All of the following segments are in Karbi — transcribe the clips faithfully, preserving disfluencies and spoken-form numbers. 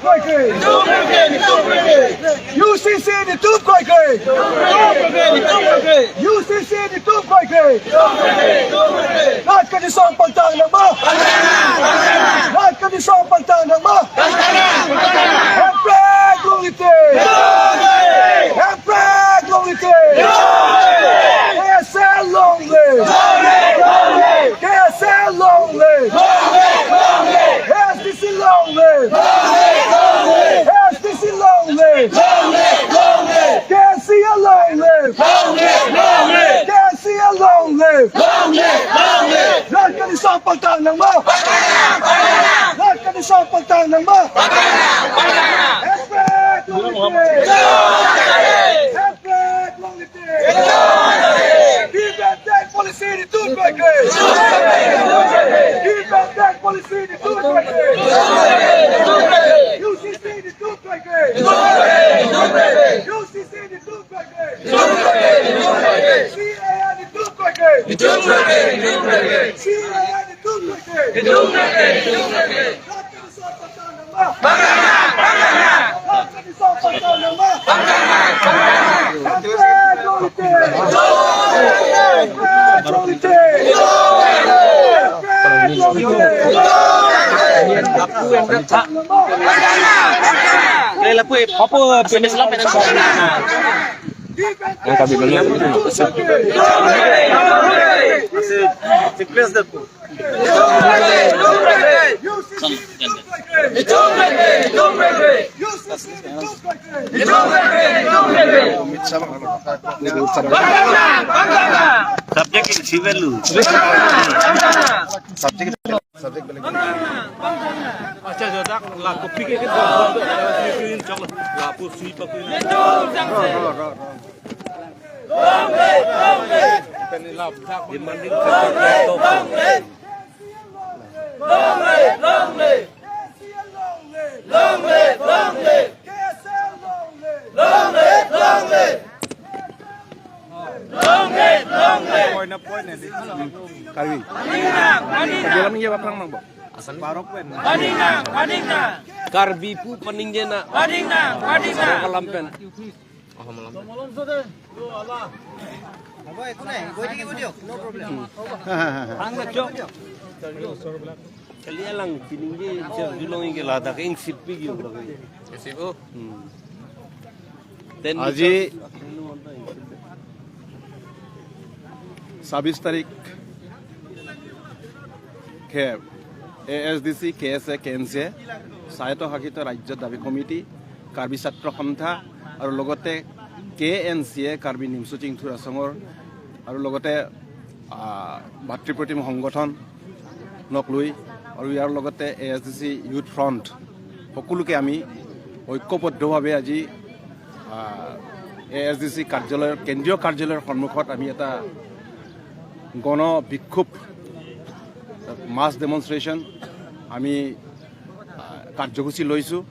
Koike. Itum koike. Itum koike. U C C itum koike. Itum koike. Itum koike. U C C itum koike. Itum koike. Itum koike. Rat kedisong pangtang nangma. Rat kedisong pangtang nangma. Hemprek longle te. Hemprek longle te. K S A long live. K S A long live. A S D C long live. A S D C long live. K S A long live. K S A long live. Rat kedisong pangtang nangma. Rat kedisong pangtang nangma. Hemprek longle te. Hemprek longle te. Give and take policy itum koike. Give and take policy itum koike. U C C itum koike. U C C itum koike. C A A itum koike. C A A itum koike. Rat kedisong pangtang nangma. Rat kedisong pangtang nangma. Hemprek longle te. Hemprek longle te. Hemprek longle te. Yang kami belum. Subject isi velu. Subject, subject. Acha, acha, acha. Lapu P K ke, lapu sui paku. Demanding. Long live, long live. K S A long live. Long live, long live. K S A long live. Long live, long live. Long live, long live. Point na point na di. Karbi. Paningnang, paningnang. Dalam iya bapang mang bo. Asal parok pen. Paningnang, paningnang. Karbi pu paning jena. Paningnang, paningnang. Kalam pen. Oh, malam. Kali alang piningje, jar julong ke ladak ing sipi gyo lagi. Sipi. Hmm. Then আজি ছাব্বিছ তাৰিখে এ S D চি, কে এছ এ, K N C এ, স্বায়ত্তশাসিত ৰাজ্য দাবী কমিটি, কাৰ্বি ছাত্ৰ সন্থা আৰু লগতে কে এন চি এ, কাৰ্বি নিমচু চিংথু ৰাজসংঘৰ আৰু লগতে, আহ, ভাতৃপ্ৰতিম সংগঠনক লৈ আৰু ইয়াৰ লগতে A S D C youth front সকলোকে আমি ঐক্যবদ্ধভাৱে আজি, আহ, এ এছ ডি চি কাৰ্যালয়ৰ, কেন্দ্ৰীয় কাৰ্যালয়ৰ সন্মুখত আমি এটা গণ বিক্ষোভ, মাছ ডেমনষ্ট্ৰেশ্যন আমি, আহ, কাৰ্যসূচী লৈছোঁ।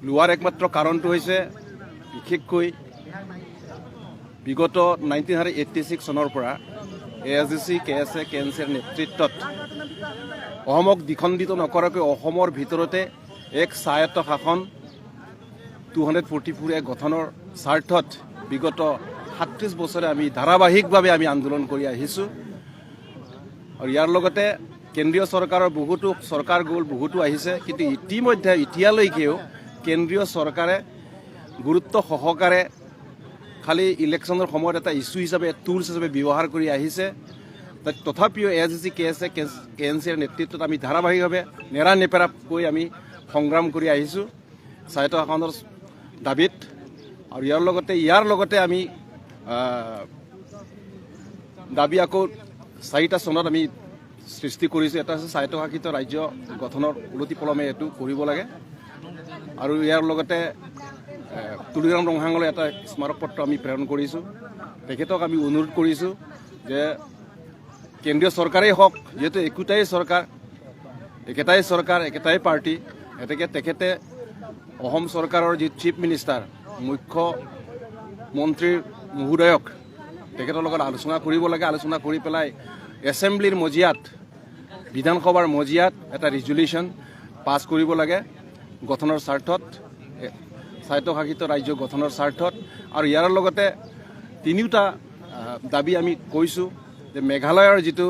লোৱাৰ একমাত্ৰ কাৰণটো হৈছে বিশেষকৈ বিগত নাইনটিন হাণ্ড্ৰেড এইটি ছিক্স চনৰ পৰা এ এছ ডি চি, কে এছ এ, কে এন চি এৰ নেতৃত্বত অসমক দ্বিখণ্ডিত নকৰাকৈ অসমৰ ভিতৰতে এক স্বায়ত্ত শাসন টু হাণ্ড্ৰেড ফৰ্টি ফ'ৰ এ গঠনৰ স্বাৰ্থত বিগত সাতত্ৰিছ বছৰে আমি ধাৰাবাহিকভাৱে আমি আন্দোলন কৰি আহিছোঁ। আৰু ইয়াৰ লগতে কেন্দ্ৰীয় চৰকাৰৰ বহুতো, চৰকাৰ গ'ল, বহুতো আহিছে, কিন্তু ইতিমধ্যে এতিয়ালৈকেও কেন্দ্ৰীয় চৰকাৰে গুৰুত্ব সহকাৰে খালি ইলেকশ্যনৰ সময়ত এটা ইছ্যু হিচাপে, টুলছ হিচাপে ব্যৱহাৰ কৰি আহিছে। ত-, তথাপিও এ এছ ডি চি, কে এছ এ, কে এন চি এৰ নেতৃত্বত আমি ধাৰাবাহিকভাৱে নেৰানেপেৰাকৈ আমি সংগ্ৰাম কৰি আহিছোঁ স্বায়ত্ত শাসনৰ দাবীত। আৰু ইয়াৰ লগতে, ইয়াৰ লগতে আমি, আহ, দাবী আকৌ চাৰিটা চনত আমি সৃষ্টি কৰিছোঁ। এটা হৈছে স্বায়ত্তশাসিত ৰাজ্য গঠনৰ অনতিপলমে এইটো কৰিব লাগে। আৰু ইয়াৰ লগতে, এ, তুলিৰাম ৰংহাঙলৈ এটা স্মাৰক পত্ৰ আমি প্ৰেৰণ কৰিছোঁ। তেখেতক আমি অনুৰোধ কৰিছোঁ যে কেন্দ্ৰীয় চৰকাৰেই হওক, যিহেতু একোটাই চৰকাৰ, একেটাই চৰকাৰ, একেটাই পাৰ্টি, গতিকে তেখেতে অসম চৰকাৰৰ যি চিফ মিনিষ্টাৰ, মুখ্যমন্ত্ৰী মহোদয়ক তেখেতৰ লগত আলোচনা কৰিব লাগে। আলোচনা কৰি পেলাই এছেম্বলিৰ মজিয়াত, বিধানসভাৰ মজিয়াত এটা ৰিজুলিউশ্যন পাছ কৰিব লাগে। গঠনৰ স্বাৰ্থত, এ, স্বায়ত্তশাসিত ৰাজ্য গঠনৰ স্বাৰ্থত আৰু ইয়াৰ লগতে তিনিওটা, আহ, দাবী আমি কৈছোঁ যে মেঘালয়ৰ যিটো,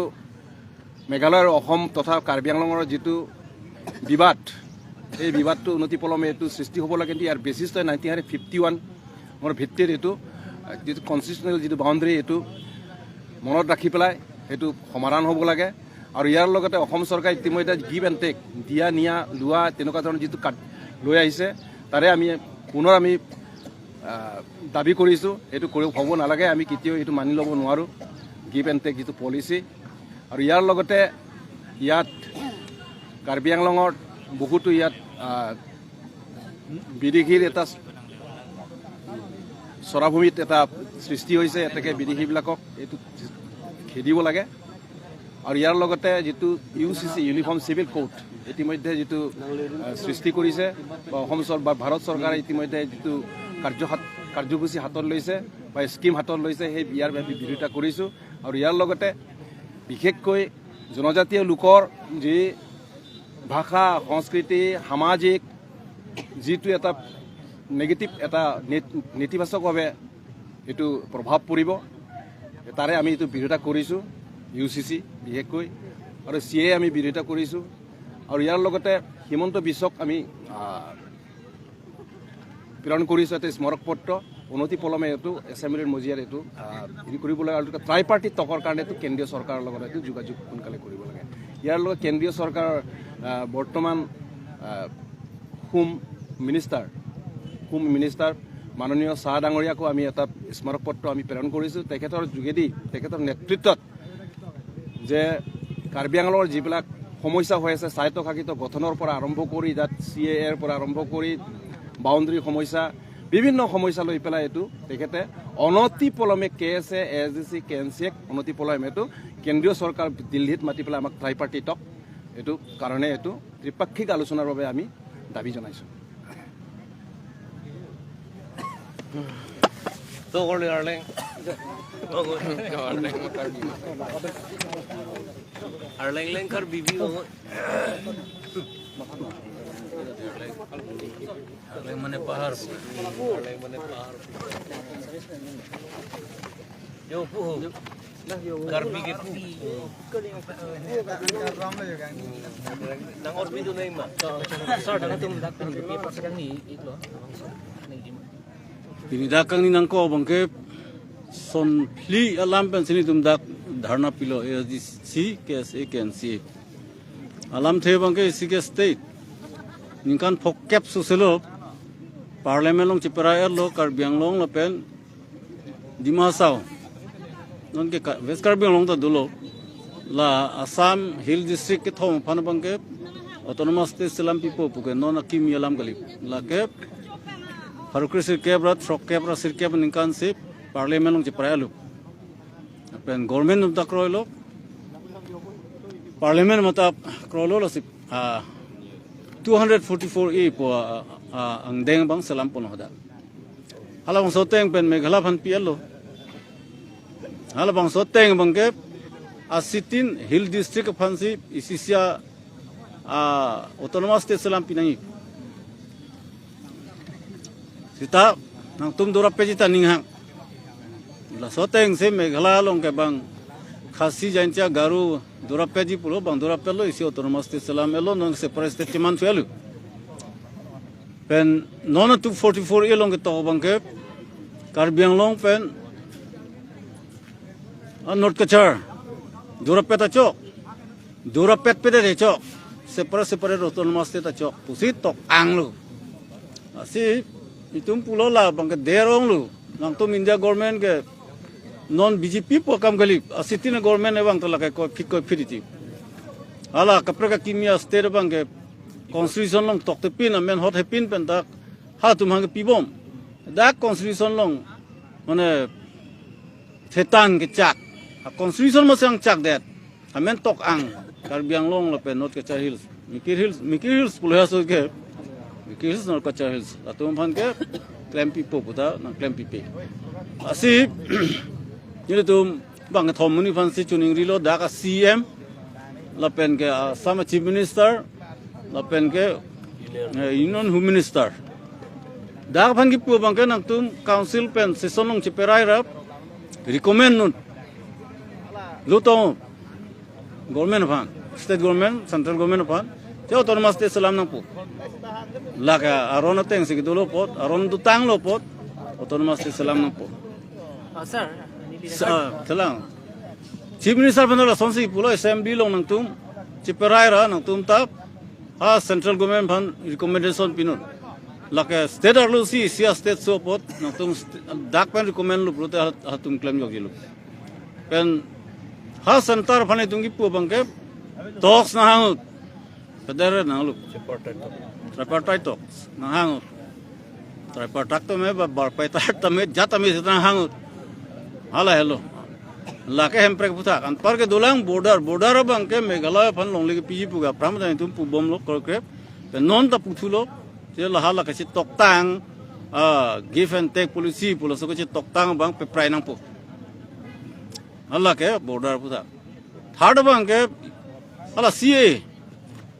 মেঘালয় আৰু অসম তথা কাৰ্বি আংলঙৰ যিটো বিবাদ, এই বিবাদটো অনতিপলমে এইটো সৃষ্টি হ'ব লাগে। কিন্তু ইয়াৰ বেচিছটো নাইনটিন হাণ্ড্ৰেড ফিফটি ওৱানৰ ভিত্তিত এইটো, আহ, যিটো কনষ্টিটিউচনেল যিটো বাউণ্ডেৰী, এইটো মনত ৰাখি পেলাই সেইটো সমাধান হ'ব লাগে। আৰু ইয়াৰ লগতে অসম চৰকাৰে ইতিমধ্যে গিভ এণ্ড টেক, দিয়া নিয়া লোৱা, তেনেকুৱা ধৰণৰ যিটো কাট লৈ আহিছে, তাৰে আমি পুনৰ আমি, আহ, দাবী কৰিছোঁ, এইটো কৰিব, হ'ব নালাগে। আমি কেতিয়াও এইটো মানি ল'ব নোৱাৰোঁ, গিভ এণ্ড টেক যিটো পলিচি। আৰু ইয়াৰ লগতে ইয়াত কাৰ্বি আংলঙত বহুতো ইয়াত, আহ, বিদেশীৰ এটা চৰাভূমিত এটা সৃষ্টি হৈছে, এতেকে বিদেশীবিলাকক এইটো খেদিব লাগে। আৰু ইয়াৰ লগতে যিটো ইউ চি চি, ইউনিফৰ্ম চিভিল কোড, ইতিমধ্যে যিটো, আহ, সৃষ্টি কৰিছে বা অসম চৰ-, বা ভাৰত চৰকাৰে ইতিমধ্যে যিটো কাৰ্য হাত-, কাৰ্যসূচী হাতত লৈছে বা স্কিম হাতত লৈছে, সেই ইয়াৰ বাবে বিৰোধিতা কৰিছোঁ। আৰু ইয়াৰ লগতে বিশেষকৈ জনজাতীয় লোকৰ যি ভাষা, সংস্কৃতি, সামাজিক যিটো এটা নিগেটিভ, এটা নেত-, নেতিবাচকভাৱে এইটো প্ৰভাৱ পৰিব, তাৰে আমি এইটো বিৰোধিতা কৰিছোঁ, ইউ চি চি বিশেষকৈ, আৰু চি এ আমি বিৰোধিতা কৰিছোঁ। আৰু ইয়াৰ লগতে হিমন্ত বিশ্বক আমি, আহ, প্ৰেৰণ কৰিছোঁ এটা স্মাৰক পত্ৰ, অনতিপলমে এইটো এছেম্বলিৰ মজিয়াত এইটো, আহ, হেৰি কৰিবলৈ আৰু ট্ৰাইপাৰ্টি টকৰ কাৰণে এইটো কেন্দ্ৰীয় চৰকাৰৰ লগত এইটো যোগাযোগ সোনকালে কৰিব লাগে। ইয়াৰ লগত কেন্দ্ৰীয় চৰকাৰৰ, আহ, বৰ্তমান, আহ, হোম মিনিষ্টাৰ, হোম মিনিষ্টাৰ মাননীয় শ্বাহ ডাঙৰীয়াকো আমি এটা স্মাৰক পত্ৰ আমি প্ৰেৰণ কৰিছোঁ। তেখেতৰ যোগেদি, তেখেতৰ নেতৃত্বত যে কাৰ্বি আংলঙৰ যিবিলাক সমস্যা হৈ আছে, স্বায়ত্তশাসিত গঠনৰ পৰা আৰম্ভ কৰি, তাত চি এ এৰ পৰা আৰম্ভ কৰি বাউণ্ডেৰী সমস্যা, বিভিন্ন সমস্যা লৈ পেলাই এইটো তেখেতে অনতিপলমে কে এছ এ, এ এছ ডি চি, কে এন চি এক অনতিপলমে এইটো কেন্দ্ৰীয় চৰকাৰ দিল্লীত মাতি পেলাই আমাক ট্ৰাইপাৰ্টি টক এইটো কাৰণে এইটো ত্ৰিপাক্ষিক আলোচনাৰ বাবে আমি দাবী জনাইছোঁ। Tokol Arleng. Arleng Lengkar Bibi. Arleng mane pahar. Arleng mane pahar. Yo puho. Karbi ke pu. Nang or video nai ma. Sir, dak atum dak pen B P F asar kangni iklo. Pini dak kangni nangkok abangke son phli alam pensi nelitum dak dharna pilo, A S D C, K S A, K N C. Alamthe abangke isi ke state ningkan phokep soselo parliament along chepara-etlo Karbi Anglong lapen Dima Hasao. Non ke ka-, West Karbi Anglong ta dolo. La Assam Hill District kethom aphan abangke autonomous state selam pipo puke non akimi alam kali. Lake pharo kre sirkep ra throkkep ra sirkep ningkansi parliament along chepara-etlo. Lapen government atum ta kroilo. Parliament atum ta kroilo, lasi, ah, two hundred forty-four A pu, ah, ah, angdeng abang selam pon hadak. Halabangso ateng pen Meghalaya aphan pi-etlo. Halabangso ateng abangke asitin Hill District aphansi isisia, ah, autonomous state selam pinangji. Seta nangtum dorap peji ta ninghang. Laso atengsi Meghalaya along ke bang Khasi, Jaintia, Garo dorap peji pulo, bang dorap-etlo, isi autonomous state selam-etlo, non separate state cheman-etlo. Pen non two forty-four A along ketok abangke Karbi Anglong pen, ah, North Cachar dorap-et achok, dorap-etpedet achok, separate separate autonomous state achok pusi tok-anglo. Lasi itum pulo la abangke der-onglo. Nangtum India government ke non B J P pu akam kali, asitin government abang ta lake ko phit ko phit iti. Hala kaprek akimi a-state abangke constitution along toktepin, amen hot hepin pen dak halatum abangke pibom. Dak constitution along mane thetan kechak. A constitution masang chakdet. Amen tok-ang Karbi Anglong lapen North Cachar Hills. Mikir Hills, Mikir Hills pulo aso ke. Mikir Hills, North Cachar Hills. Latum aphan ke klempipo puta nangklempipe. Lasi nelitum bang kethom monit aphansi choningrilo, dak a-C E M, lapen ke, ah, Assam Chief Minister, lapen ke Eh, Union Home Minister. Dak aphan kipu abangke nangtum council pen session along cheperai ra recommend non. Lo tong government aphan, state government, central government aphan, che autonomous state selam nangpo. Lake aron ateng si kedo lo apot, aron dotang lo apot, autonomous state selam nangpo. Uh, sir, Sa-, telang. Chief Minister aphan lasonsi pulo, assembly along nangtum cheperai ra nangtum ta ha central government aphan recommendation pinon. Lake state arlo si, isi a-state so apot nangtum st-, dak pen recommend lo pulote ha, hatum klem jokjilo. Pen ha center aphan itum kipu abangke talks nanghang ahut. Kedere nanglo. Tripartite talks nanghang ahut. Tripartite tame ba barpaitar tame jat tame seta nanghang ahut. Hala helo. Lake Hemprek aphuthak. Anpar kedolang border, border abangke Meghalaya aphan longle kepiji pu ke aphrang ta itum pubomlo korkrep. Pen non ta puthulo. Che la hala kachetoktang, ah, give and take policy pu laso kachetoktang abang peprai nangpo. Hala ke border aphuthak. Third abangke hala C A A.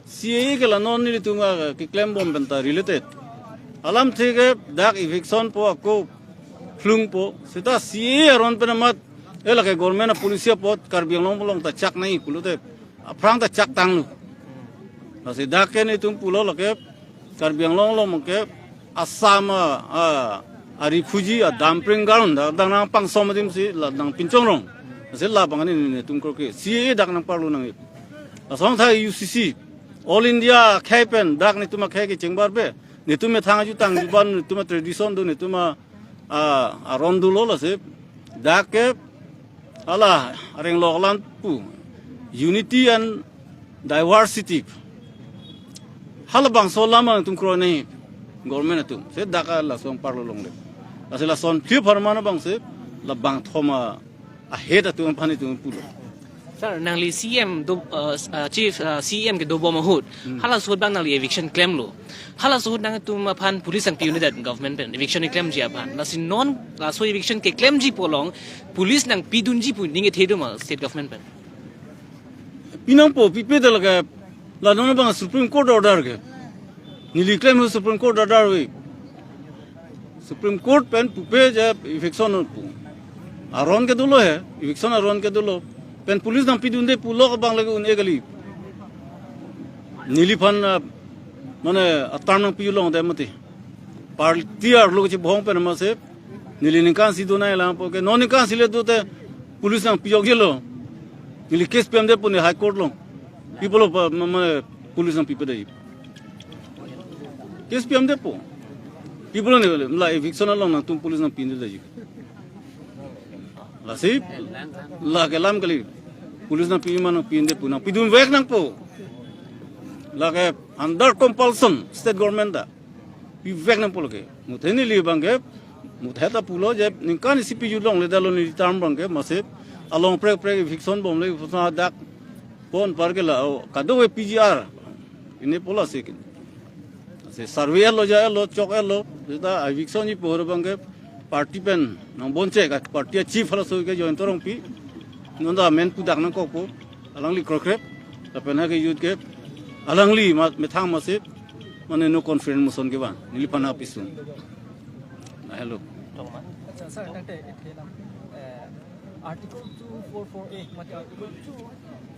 C A A ke la non nelitum a keklem bom pen ta related. Alamthe ke dak eviction po ako phlung po. Seta C A A aron pen amat, eh, lake government a-policy apot Karbi Anglong along ta chak nangji pulote aphrang ta chaktanglo. Lasi dak ke nelitum pulo lake Karbi Anglong along ke Assam a, a, a-refugee a-dumping ground, dak nangpangsom adim si la nangpinchongrong. Lasi labang ani nelitum kroke C A A dak nangparlu nangji. Lason tha U C C, All India akhei pen dak nelitum akhei kechengbarbe. Nelitum methang ajutang juban, nelitum a-tradition do, nelitum a, a, aron dolo. Lasi dak ke hala areng loklan pu, unity and diversity. Halabangso alam nangtum kroi nangji government atum. Se dak lason parlo longle. Lasi lason phli apharman abang se labang thom a, a-head atum aphan itum pulo. Sir, nangli C M do, uh, uh, chief, uh, C M kedo bom ahut. Halaso ahut bang nangli eviction klemlo. Halaso ahut nangtum aphan police nangpi-un-edet government pen eviction klemji aphan. Lasi non laso eviction keklemji pu along police nangpidunji pu ning kethe do ma state government pen? Pi nangpo, pipe da lake, la non abang Supreme Court order ke. Neli klem Supreme Court order ave. Supreme Court pen pupe je eviction pu. Aron ke dolo he, eviction aron ke dolo. Pen police nangpidunde pulo abang lake un-e kali. Neliphan, ah, mane a-term nangpi longle mati. Party arlo kachebohong pen mase neli ningkan si do nanglang po ke, non ningkan si le dote police nangpi jokjelo. Neli case pemde pu ne High Court along. Pi pulo pa, ma, ma, police nangpipedet. Case pemde po. Pi pulo ne la eviction along nangtum police nangpi-un-edet. Lasi, lake alam kali. Police nangpi ma nangpi-unde pu nangpidunvek nangpo. Lake under compulsion state government ta pivek nangpo lake. Muthe neli abangke, muthe ta pulo je ningkan isi piju longle detlo neli term abangke, mase along prek prek eviction bomle, eviction dak pon par ke la, o, kadokave P G R. Ine pulo si ke. Se survey lo ja lo, chok lo, seta eviction ji pohor abangke party pen nangbonchek, party a-chief halaso ke Jayanta Rongpi. Non ta amen pu dak nangkokpo. Alangli krokrep, lapen ha ke youth ke, alangli ma, methang mase, mane no confidence motion kevan, neliphan ha pisung. Na hello. Acha, sir, tangte, eh, Article two four four A, mate Article two,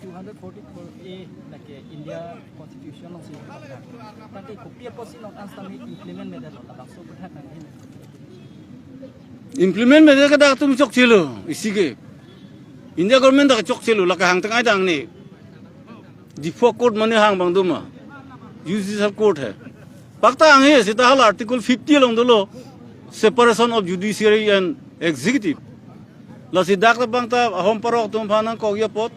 two hundred forty-four A, lake India Constitution alongsi. Tangte kopi apotsi non an sitame implement medet lo, labangso aphuthak nangji. Implement medet ke dak atum chokchelo, isi ke. India government dak chokchelo, lake hangtang ai dang ne. Diphu Court mane hang abang do ma. Judicial Court he. Pakta hang he, seta hala Article fifty along dolo. Separation of judiciary and executive. Lasi dak ta bang ta ahom parok atum aphan nangkokji apot.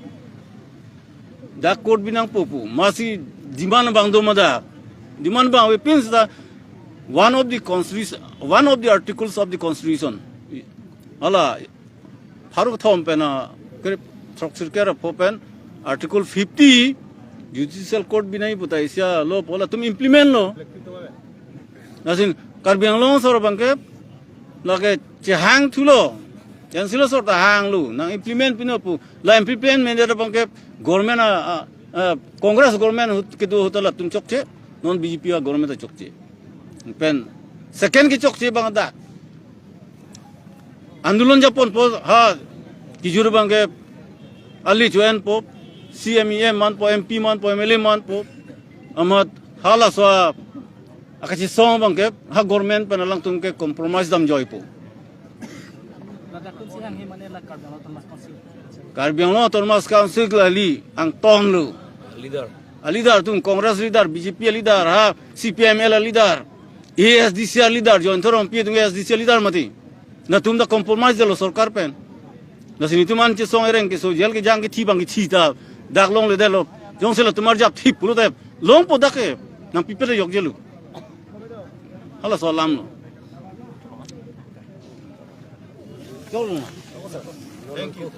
Dak court binangpo pu. Masi demand abang do ma dak. Demand abang avepin seta one of the constitution, one of the articles of the constitution. Hala pharo kethom pen a, kre-, throksirkep ra pho pen Article fifty Judicial Court binai puta isi a-law pu latum implement lo. Lasi Karbi Anglong asor abangke lake chehang thulo. Council asor ta hanglo, nang implement pinon pu. La implement medet abangke government a, a, a, Congress government ahut kedo ahut ta latum chokche. Non B J P a-government ta chokche. Pen second kechokche abang dak andolon japonpo ha, kejur abangke ali chuenpo, C M, E M manpo, M P manpo, M L A manpo. Amat halaso a, akachesong abangke ha government pen alangtum ke compromise damjoipo. Ladak kunsi hang he mane la Karbi Anglong Autonomous Council. Karbi Anglong Autonomous Council kali angtong lo. Leader. A-leader atum, Congress leader, B J P a-leader, ha, C P I M L a-leader, A S D C a-leader, Jayanta Rongpi atum A S D C a-leader mati. Latum ta compromise detlo sorkar pen. Lasi netum an chesong ereng keso, jail kejang kethi abang kethi ta dak longledetlo. Jongsi latum arjap thip pulote longpo dak ke, nangpipe ta jokjelo. Halaso alam lo. Thank you.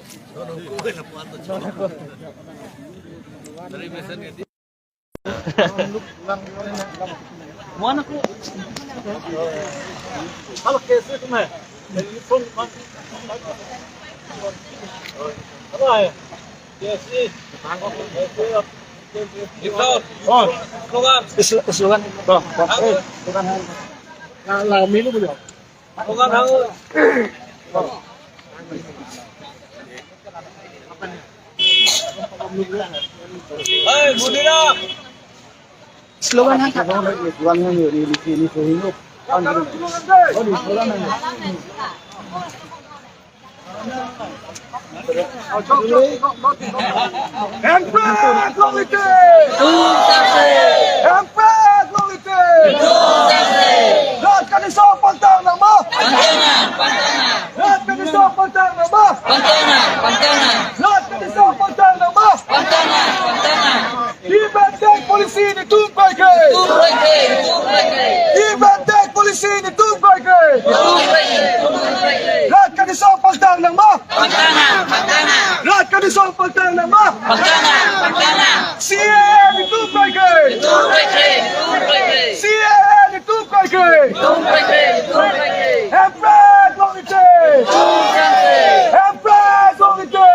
Mana ko? Halo, kaise tum hai? Phone, phone. Halo, hai. Kaise? Kaise? Phone. Slogan. Slo-, slogan. Bro, bro. Slogan. La, la, milu boleh. Slogan hang. Hey, Munira. Slogan hang. Slogan hang, ini, ini, ini, ini. Slogan hang. Hemphrek longle te! Hemphrek longle te! Rat Kanesong pangthang nangma! Rat Kanesong pangthang nangma! Rat Kanesong pangthang nangma! Give and take policy netum kroikre! Give and take policy netum kroikre! Rat Kanesong pangthang nangma! Rat Kanesong pangthang nangma! C A A netum kroikre! C A A netum kroikre! Hemphrek longle te! Hemphrek longle te!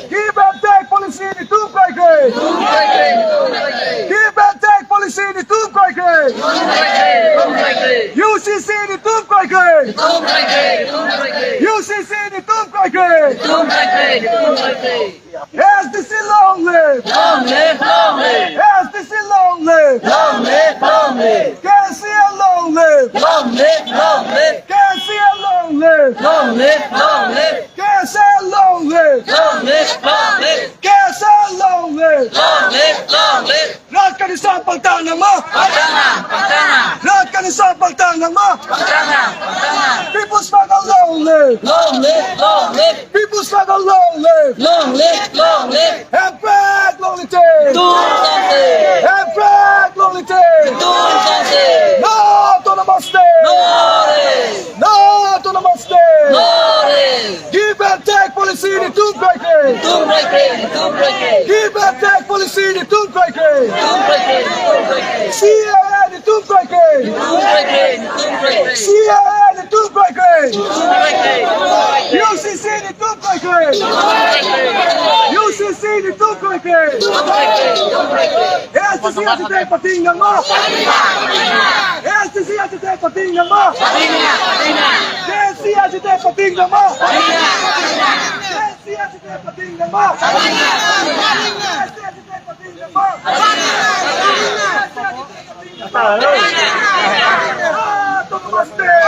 Give and take policy netum kroikre! Give and take policy netum kroikre! U C C netum kroikre! U C C netum kroikre! S D C long live! Long live, long live! S D C long live! Long live, long live! K C A long live! Long live, long live! K C A long live! Long live, long live! K C A long live! Long live, long live! K C A long live! Long live, long live! Rat Kanesong pangthang nangma! Pangthang nang, pangthang nang! Rat Kanesong pangthang nangma! Pangthang nang, pangthang nang! People's struggle long live! Long live, long live! People's struggle long live! Long live, long live! Hemphrek longle te! Tum sangse! Hemphrek longle te! Tum sangse! No autonomous state! No rest! No autonomous state! No rest! Give and take policy netum kroikre! Tum kroikre, tum kroikre! Give and take policy netum kroikre! Tum kroikre, tum kroikre! C A A netum kroikre! Tum kroikre, tum kroikre! C A A netum kroikre! Tum kroikre, tum kroikre! U C C netum kroikre! Tum kroikre, tum kroikre! U C C netum kroikre! Tum kroikre, tum kroikre! S D C ajat te pating nangma! S D C ajat te pating nangma! K C A ajat te pating nangma! K C A ajat te pating nangma! K C A ajat te pating nangma! Autonomous state!